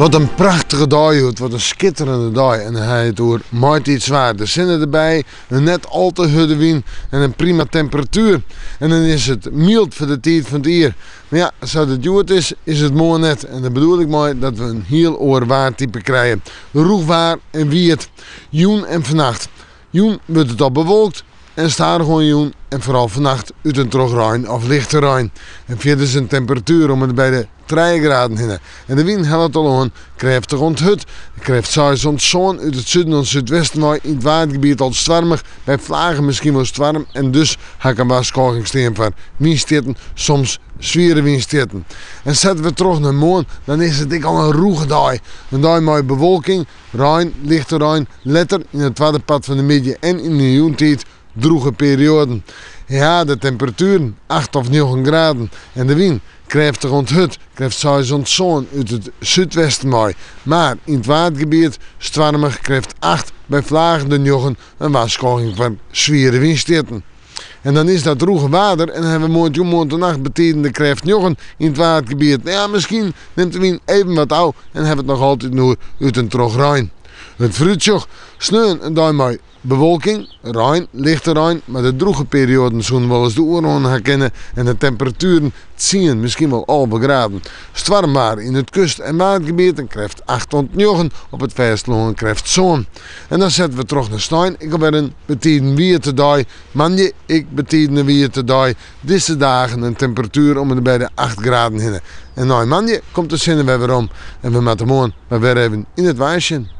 Wat in prachtige dei hjoed, wat in skitterende dei. En dan ha je it oer maitiidswaar. De sinne derby, in net al te hurde wyn en in prima temperatuer. En dan is it myld foar de tiid fan it jier. Mar ja, sa't it hjoed is, is it moarn net. En dêr bedoel ik mei dat we in hiel oar waartype krije. Rûch waar en wiet. Jûn en fannacht. Jûn wurdt it al bewolkt en stadichoan jûn en foaral fannacht út en troch rein of lichte rein. En fierders in temperatuer om en by de trije graden hinne. En de wyn hellet al oan, krêftich oant hurd, krêft seis oant sân út it suden oant súdwesten wei yn it Waadgebiet al stoarmich, by flagen miskien wol stoarm en dus ha ik in warskôging stean foar wynstjitten, soms swiere wynstjitten. En sette we troch nei moarn, dan is it ek al in rûge dei. In dei mei bewolking, rein, lichte rein, letter yn it twadde part fan de middei en yn de jûntiid drûge perioaden. Ja, de temperatueren, acht of njoggen graden en de wyn, krêftich oant hurd, krêft seis oant sân út it súdwesten wei. Mar yn it Waadgebiet stoarmich krêft acht, by flagen de njoggen, in warskôging foar swiere wynstjitten. En dan is dat rûge waar der en hawwe we moarntejûn moarntenacht betiden de krêft njoggen yn it Waadgebiet. Nou ja, miskien nimt de wyn even wat ôf en hawwe we it noch altyd oer út en troch rein. It foarútsjoch, sneon in dei mei Bewolking, rein, lichte rein, mar de drûge perioaden soene wolris de oerhân ha kinne en de temperatueren tsien, miskien wol 11 graden. Stoarmwaar yn it kust en Waadgebiet in krêft acht oant njoggen, op it fêstelân in krêft sân. En dan sette we troch nei snein, ek alwer in betiden wiete dei. Moandei ek betiden in wiete dei. Dizze dagen in temperatuer om en by de acht graden hinne. En nei moandei komt de sinne wer werom en we moatte moarn mar wer even yn it waar sjen.